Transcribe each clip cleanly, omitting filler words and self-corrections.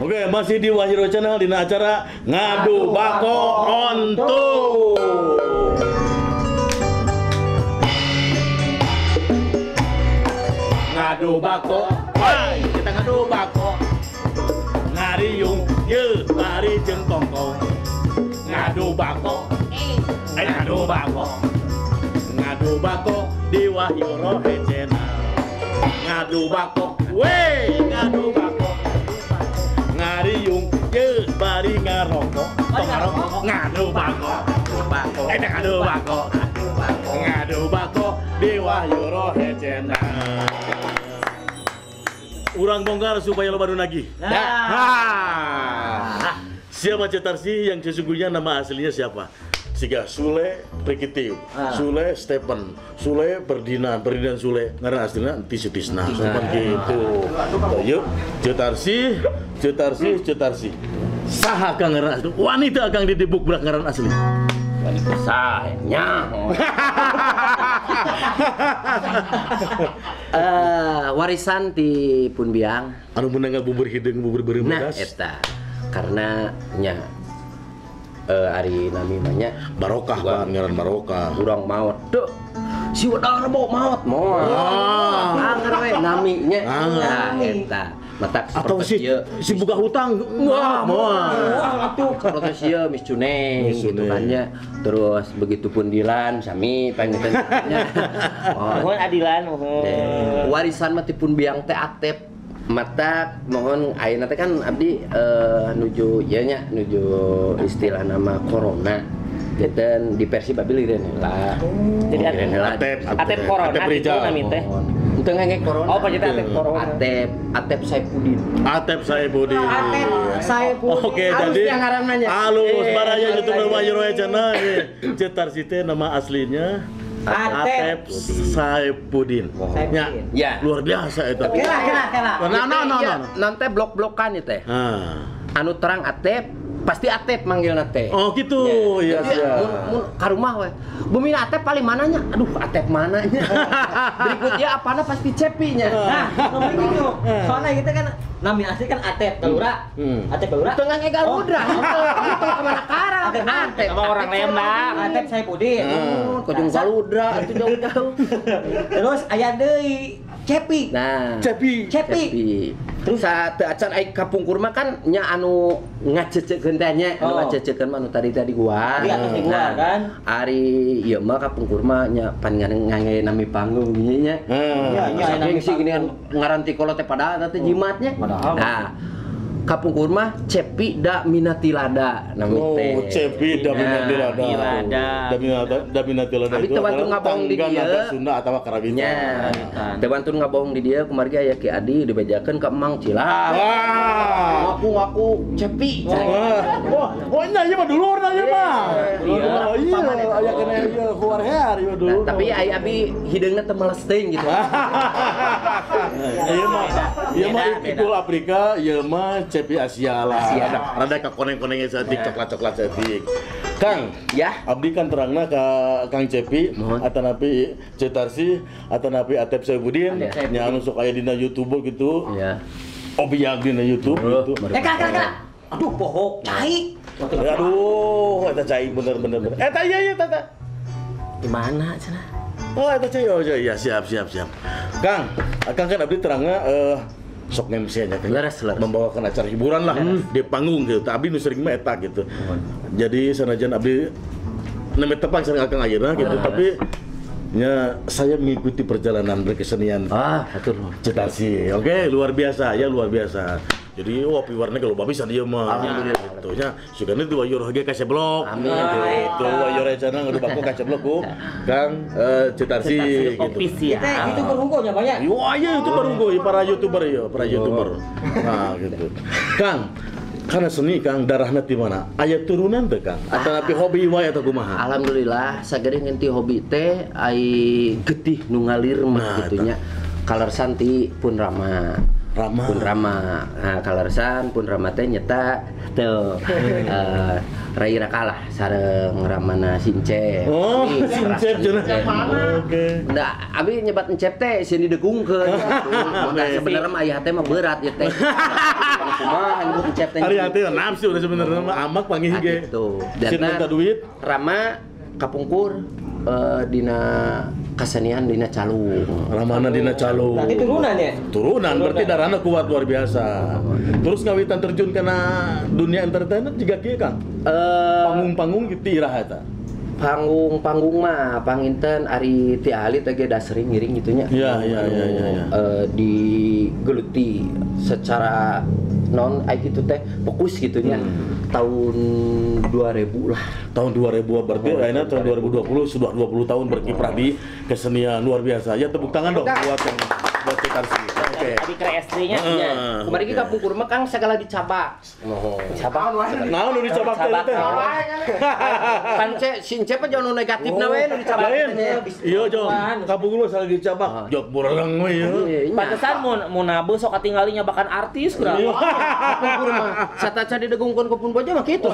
Oke, masih di Wahyu Channel di acara Ngadu Bako On Tour. Ngadu bako, woi, kita ngadu bako. Ngariung, ye, mari jeung kongkong. Ngadu bako, ngadu bako. Ngadu bako di Wahyu Rohe Channel. Ngadu bako, woi, ngadu bako. Ngariung ye bari ngarokok, tong ngarokok, ngadu bako, ngadu bako, ngadu bako di Wahyu Rohe Channel. Urang bongkar supaya lo baru nagih. Nah. Siapa Ceu Tarsih yang sesungguhnya nama aslinya siapa? Siga Sule Prikitiu, Sule Stephen, Sule Ferdinand, Ferdinand Sule, ngaran aslinya Enti Sutisna, seperti gitu. Yuk, Ceu Tarsih, Ceu Tarsih, Ceu Tarsih. Saha kang ngaran asli? Wanita kang didibuk berak ngaran asli. Wanita sahnya. Warisan ti pun biang. Anu meunang bubur hideung bubur beureum bedas. Nah, eta. Karena nya ari nami mah nya barokah kan ngaran barokah. Urang maot teu. Si Wedar mau maot moal. Anger we nami nya. Nah eta. Matak atau si si buka hutang wah moal. Atuh protes ieu Miss Cuneng gitu kan nya. Terus begitupun Dilan sami panginten nya. Mohon adilan mohon. Warisan mah ti pun biang teh Atep. Mata mohon ayeuna teh kan abdi nuju ieu nya nuju istilah nama corona. Janten di Persib abdi lireun heula. Jadi Atep corona kitu nami teh. Henteu ngenge corona. Oh, panjenengan Atep corona. Atep Atep Saipudin. Atep Saipudin. Atep Saipudin. Oke, jadi alus baraya YouTuber Wahyu Rohe Channel. Ceu Tarsih teh nama aslinya Atep Saipudin. Ya, ya. Luar biasa itu. Kela, kela, kela. Nah. Nanti blok-blokan itu teh. Anu terang Atep, pasti Atep manggilna teh. Oh gitu, iya iya. Mun ka rumah we. Bumi Atep paling mananya? Aduh, Atep mananya. Berikutnya apana pasti Cepi nya. Nah, ngomong gitu. Soalnya kita kan nami asli kan Atep Galura. Atep Galura. Tengah ge Galudra. Itu ka mana karang. Atep sama orang Lembang. Atep Saipudin. Kojong Galudra itu jauh-jauh. Terus aya deui Cepi. Nah, Cepi. Cepi. Terus saat acan ai kapungkur mah kan nya anu ngacecekeun teh nya, anu ngacecekeun mah anu tadi-tadi gua. Di atas di gua kan. Ari ieu mah kapungkur mah nya pan ngangge nami panggung gini nya. Iya, nami sih gini kan ngaran ti kolot teh padahal teh jimatnya. Nah, kapungkur mah Cepi da Minatilada nami teh. Oh, Cepi da Minatilada. Da Minatilada. Abi teu wantun ngabohong di dieu. Sunda atawa Karawitan. Nya. Teu wantun ngabohong di dieu kumargi aya Ki Adi dibejakeun ka Emang Cilak. Ngaku-ngaku Cepi. Wah, oh nya ieu mah dulurna ieu mah. Iya, aya kena ieu keluar ieu dulur. Tapi ai abi hideungna teu males teuing gitu. Ieu mah Ipul Afrika, ieu mah Cepi Asia lah. Rada ka koneng-konengnya saeutik, coklat-coklat saeutik. Kang, ya, abdi kan terangna ka Kang Cepi, atanapi Ceu Tarsih, atanapi Atep Saipudin, nya anu sok aya dina YouTuber gitu. Iya. Obiag dina YouTube gitu. Eh, kak. Aduh, bohong, cai. Aduh, eta cai bener-bener. Eta iya eta. Di mana cenah? Oh, eta cai. Oh, iya, siap. Kang, Akang kan abdi terangna sok nge-MC nya kan, membawakan acara hiburan lah di panggung gitu. Tapi nu sering mah eta gitu. Jadi sanajan abdi nembe tepang sareng Akang ayeuna gitu, tapi nya saya mengikuti perjalanan berkesenian. Atur. Ceu Tarsih. Oke, luar biasa ya, luar biasa. Jadi wah piwarna kalau babi san ieu mah. Gitu nya. Sugana di Wahyu Rohe ka seblok. Amin. Gitu Wahyu Rohe Channel ngadu bako ka seblok ku Kang Ceu Tarsih gitu. Kita itu berhunggu nya banyak. Wah, iya YouTuber unggul, para YouTuber ya, para YouTuber. Nah, gitu. Kang, Karena seni Kang darahna ti mana? Aya turunan teh Kang? Atau tapi hobi wae atau kumaha? Alhamdulillah sagede ngenti hobi teh ai getih nu ngalir mah kitu nya. Kalersan ti pun Rama. Rama. Pun Rama. Nah, kalersan pun Rama teh nyeta teu Rai Rakalah sareng Ramana Sincep. Oh, Sincep cenah. Oke. Da abi nyebat Encep teh sieun didegungkeun. Mun sebenarnya mah aya teh mah berat ieu teh. Kumaha nyebut Encep teh. Ari teh nafsu udah sebenarnya mah amak panggih ge. Gitu. Sieun minta duit. Rama kapungkur dina kasenian dina calung. Ramana dina calung. Berarti turunan ya? Turunan, berarti darahna kuat luar biasa. Terus ngawitan terjun kana dunia entertainment juga kieu Kang? Panggung-panggung gitu iraha eta. Panggung-panggung mah panginten ari ti ahli teh ge da sering ngiring gitu nya. Iya. Digeluti secara non ai kitu teh fokus gitu nya. Tahun 2000 lah. Tahun 2000 berarti ayeuna tahun 2020 sudah 20 tahun berkiprah di kesenian luar biasa. Ya tepuk tangan dong buat yang buat Tarsi. Oke. Abi kere SD-nya. Kemarin kita kapungkur mah Kang segala dicabak. Dicabak. Naon nu dicabak teh? Pan si Encep mah jauh nu negatif na we nu dicabak. Iya jong. Kapungkur mah salah dicabak. Jok bureng we ieu. Pantesan mun nabe sok katingali nyabakan artis kurang. Kapungkur mah sataca didegungkeun ku pun bojo mah kitu.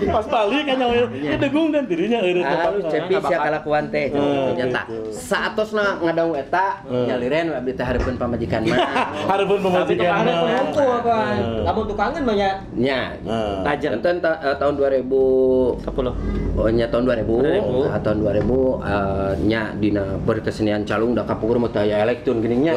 Pas balik kan nyawa degung dan dirinya eureut. Halus Cepi sia kalakuan teh nyata. Saatosna ngadaung eta nyaliren we abdi teh hareupeun pamajikan mah. Hareupeun pamajikan mah. Hareupeun apa? Lamun tukangan banyak. Nya. Enten tahun 2010. Oh nya tahun 2000. Nah, tahun 2000 nya dina berkesenian calung da kapungkur mah teu aya elektron geuning nya.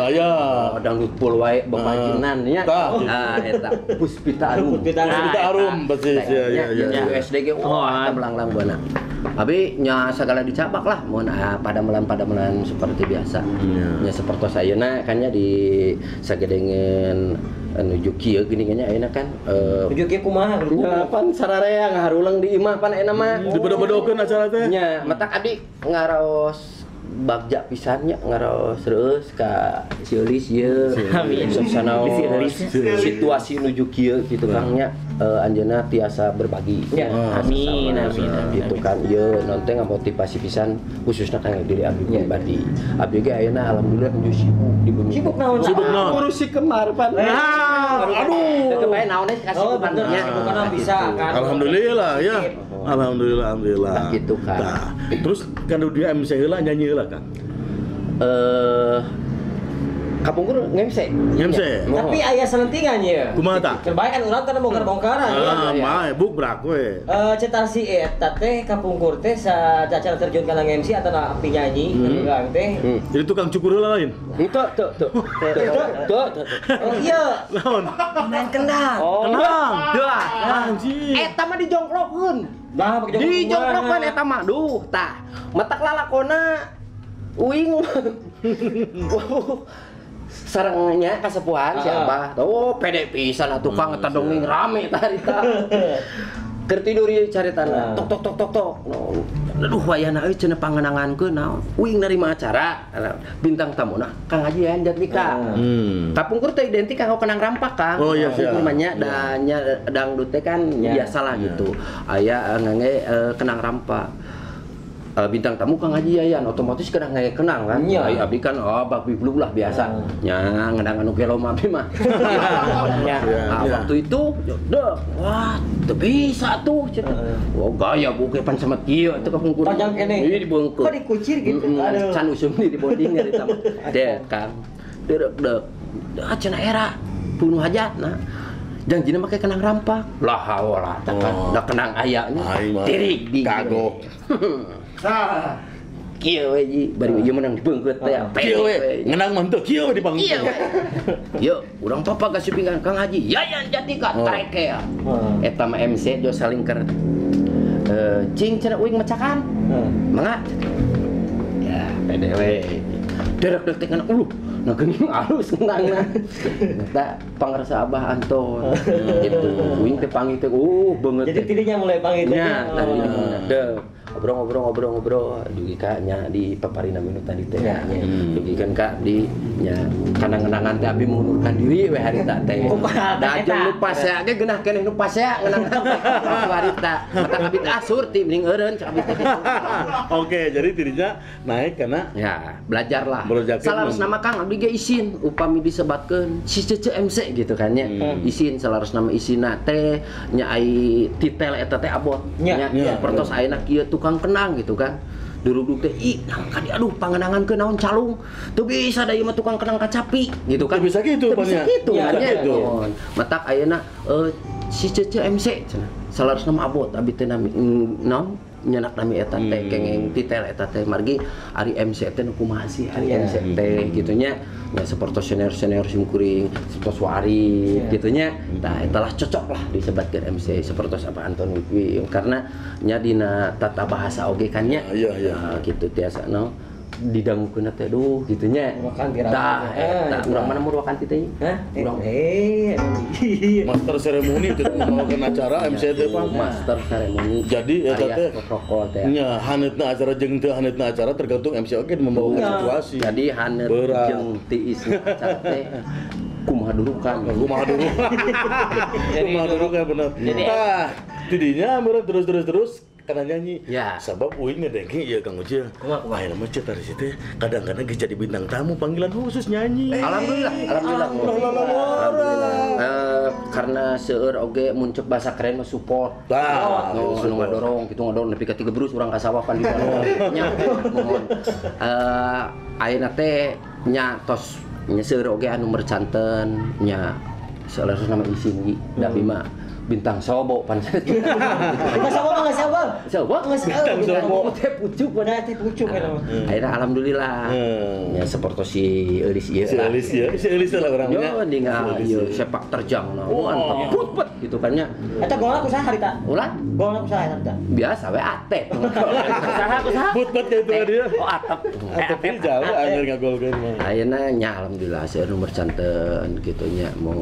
Dangdut pul wae bepajinan nya. Nah eta Puspita Arum. Puspita Arum persis ya ya. USDG wah eta melanglang buana. Tapi nya segala dicabak lah mun padamelan-padamelan seperti biasa. Nya sapertos ayeuna kan nya di sagedengeun nuju kieu geuning nya ayeuna kan nuju kieu kumaha nya pan sararea ngaharuleng di imah pan ayeuna mah dibedo-bedokeun acara teh. Nya matak abdi ngaraos bagja pisan nya ngaraos reueus ka si Eulis ieu. Sanaos situasi nuju kieu kitu Kang nya anjeunna tiasa berbagi. Amin amin gitu kan ieu naon teh ngamotivasi pisan khususna kangge diri abdi pribadi. Abdi ge ayeuna alhamdulillah nuju sibuk di bumi. Sibuk naon? Sibuk naon? Ngurusi kemar pan. Nah, aduh. Teu bae naon kasibukan nya. Kasibukan bisa kan. Alhamdulillah ya. Alhamdulillah alhamdulillah. Gitu kan. Terus kan dunia MC heula nyanyi heula Kang. Kapungkur nge-MC. Nge-MC. Tapi aya selentingan ye. Kumaha tah? Terbaik kan urang kan bongkar-bongkaran ya. Ah, mah buk brak we. Cetar si eta teh kapungkur teh sacacan terjun kana nge-MC atau penyanyi urang teh. Jadi tukang cukur heula lain. Henteu teu teu. Teu. Oh iya. Naon? Main kendang. Kendang. Dah. Anjing. Eta mah dijongkrokeun. Nah, dijongkrokeun eta mah. Duh, tah. Matak lalakona uing. Sarengnya kasepuhan si Abah. Oh, pede pisan atuh Kang eta dongeng rame tarita. Keur tidur ieu caritana. Tok tok tok tok tok. Aduh wayahna euy cenah pangenangankeun naon. Uing narima acara bintang tamuna Kang Haji Yayan Jatnika. Kapungkur teh identik kanggo kenang rampak Kang. Oh iya siap. Kapungkur mah nya da nya dangdut teh kan biasalah gitu. Aya ngangge kenang rampak. Bintang tamu Kang Haji Yayan otomatis kena ngangge kenang kan. Ai abdi kan oh bak biblu lah biasa. Nya ngenang anu gelo mah abdi mah. Nah, waktu itu dek wah teu bisa tuh cenah. Wah gaya buke pan sama kieu atuh kapungkur. Panjang keneh. Ieu dibengkeut. Kok dikucir gitu. Aduh. Can usum di bonding dari tamu. Dek Kang. Derek dek. Ah cenah era bunuh hajatna. Janjina make kenang rampak. Lah haolah tah kan. Da kenang aya nya. Tirik di kagok. Sah. Kieu we ji bari ieu menang dibeungkeut teh. Kieu we ngenang mah teu kieu we dipangkeut. Yeuh, urang papa kasupingan Kang Haji Yayan Jatnika tarik ke. Eta mah MC jo saling ker cing cenah uing mecakan. Mangga. Ya, pede we. Derek deuk teh kana uluh. Nah geuning alus ngenangna. Eta pangarsa Abah Anton. Gitu. Uing teh panggih teh beungeut. Jadi tidinya mulai panggih teh. Nya, tadinya. Deuk. Ngobrol-ngobrol dugi ka nya di paparina minut tadi teh nya. Dugi kan ka di nya kenang-kenangan teh abi mengundurkan diri we harita teh. Da jeung nu pasea ge geunah keneh nu pasea ngenang harita. Mata abi teh surti mending eureun cek abi teh. Oke, jadi dirinya naik karena ya belajarlah. Salarus nama Kang abdi ge isin upami disebatkeun si Cece MC gitu kan nya. Isin salarus nama isina teh nya ai titel eta teh abot nya pertos ayeuna kieu tukang kenang gitu kan. Duruk-duruk teh ih nang aduh pangenangan ke naon calung. Teu bisa da ieu mah tukang kenang kacapi gitu kan. Teu bisa kitu pan nya. Teu bisa kitu kan nya. Matak ayeuna si Cece MC cenah. Salarus nama abot abi teh nami naon nyenak nami eta teh kengeng titel eta teh margi ari MC teh nu kumaha sih ari MC teh gitu nya. Ya seperti senior-senior simkuring, seperti Wari gitu nya. Tah eta lah cocok lah disebatkeun MC seperti apa Anton Wikwi karena nya dina tata bahasa oge kan nya. Iya gitu tiasa no didangukeun teh duh gitu nya. Tah eta urang mana murwakan teh nya? Hah? Urang master seremoni itu membawakan acara MC teh Pak. Master seremoni. Jadi eta teh protokol teh. Nya haneutna acara jeung teu haneutna acara tergantung MC oge membawakan situasi. Jadi haneut jeung tiisna acara teh kumaha durukan. Kumaha durukan. Kumaha durukan bener. Tah, tidinya meureun terus karena nyanyi. Ya. Sabab uing ngedengke ieu Kang Ucil. Ayeuna mah Ceu Tarsih teh kadang-kadang geus jadi bintang tamu panggilan khusus nyanyi. Alhamdulillah, alhamdulillah. Karena seueur oge mun ceuk bahasa keren mah support. Tah, nu ngadorong kitu ngadorong nepi ka 3 berus urang ka sawah pan di balong. Nya mohon. Ayeuna teh nya tos nya seueur oge anu mercanten nya salarus nama isin gi da abi mah bintang sobo pan. Bintang sobo mah geus sobo. Sobo? Bintang sobo teh pucuk bener teh pucuk eta mah. Akhirnya alhamdulillah. Ya seperti si Elis ieu. Si Elis ieu, si Elis lah urang nya. Yo ninggal ieu sepak terjang na. Mantap. Put gitu kan nya. Eta golna kusaha harita? Ulah? Golna kusaha harita? Biasa we atep. Kusaha kusaha? Put-put kayak itu dia. Oh atep. Atep jauh anjir ngagolkeun mah. Ayeuna nya alhamdulillah seueur nu mercanten kitu nya mau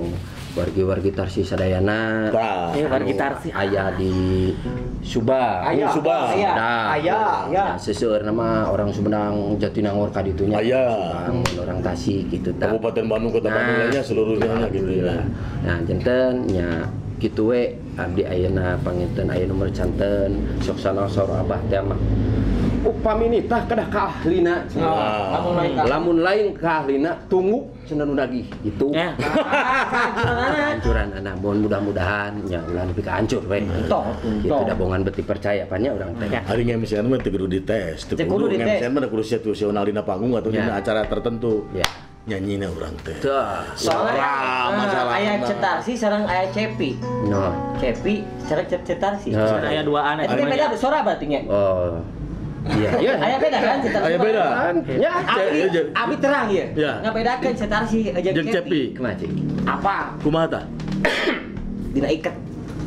wargi-wargi Tarsi sadayana. Wargi Tarsi aya di Subang. Aya Subang. Aya. Ya, seseueur nama orang Sumedang Jatinangor ka ditunya. Aya. Subang, orang Tasik gitu tah. Kabupaten Bandung, Kota Bandung lainnya seluruhnya gitu ya. Nah, janten nya kitu we abdi ayeuna panginten aya nu mercanten sok sanaos abah teh mah. Upami nitah kedah ka ahlina. Lamun lain ka ahlina tunggu cenah nu nagih gitu. Hancuran anak mohon mudah-mudahan nya ulah nepi ka hancur we. Gitu da bongan beuti percaya pan nya urang teh. Ari nge-MC-an mah teu kudu dites, teu kudu nge-MC-an mah kudu situasional dina panggung atau dina acara tertentu. Nyanyina urang teh. Soalnya aya Ceu Tarsih sareng aya Cepi. Cepi sareng Ceu Tarsih. Aya duaan eta. Eta beda sora berarti nya. Oh. Iya, aya beda kan Ceu Tarsih. Aya beda. Ya, abi terang ieu. Ngabedakeun Ceu Tarsih jeung Cepi. Kumaha cik? Apa? Kumaha tah? Dina iket.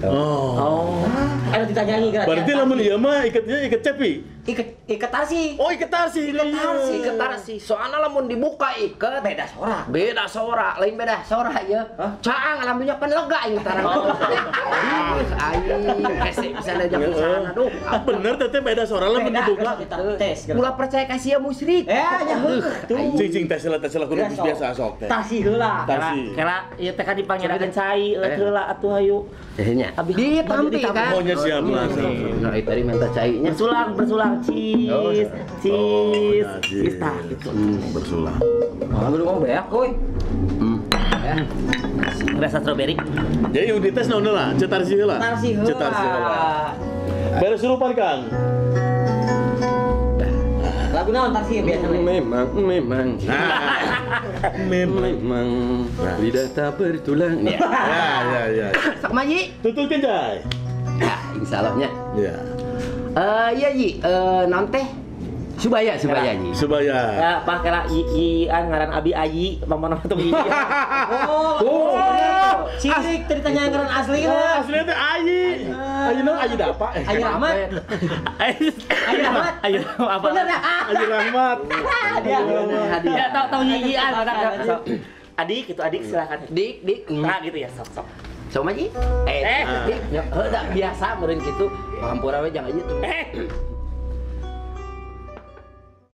Oh. Anu ditanyangi geura. Berarti lamun ieu mah iketnya iket Cepi. Iket Tarsih. Oh, iket Tarsih. Iket Tarsih, iket Tarsih. Soalna lamun dibuka iket beda sora. Beda sora, lain beda sora ya. Caang alhamdulillah pan lega aing tarang. Aing hese bisa diajak usaha aduh. Bener teh beda sora lamun dibuka. Tes. Ulah percaya ka sia musyrik. Ya nya heuh. Cing tes lah kudu biasa sok teh. Tarsih heula. Kela ieu teh kan dipanggilan cai heula atuh hayu. Nya. Ditampi kan. Oh nya siap lah. Nah, tadi minta cainya. Bersulang. Cheese, cheese, cheese tah gitu. Bersulang. Ah, belum mau beak, euy. Rasa strawberry. Jadi udah dites naon heula? Ceu Tarsih heula. Tarsih Ceu Tarsih heula. Beres surupan, Kang. Lagu naon Tarsih biasanya? Memang. Memang lidah tak bertulang. Ya, ya, ya. Sok maji. Tutulkeun, Jai. Ya, insyaallah nya. Ya. Iya Yi, naon teh? Subaya Yi. Subaya. Ya, pak kela Yi-an ngaran abi Ayi, paman tuh Yi. Oh. Cilik tadi tanya ngaran asli lah. Aslinya teh Ayi. Ayi naon Ayi dapa? Ayi Rahmat. Ayi Rahmat. Ayi apa? Bener ya? Ayi Rahmat. Hadiah. Ya, tahu Yi-an. Adik itu adik silakan. Dik. Nah gitu ya, sok. Sama Ji? Dik, heuh biasa meureun kitu. Hampura we jangan aja tuh.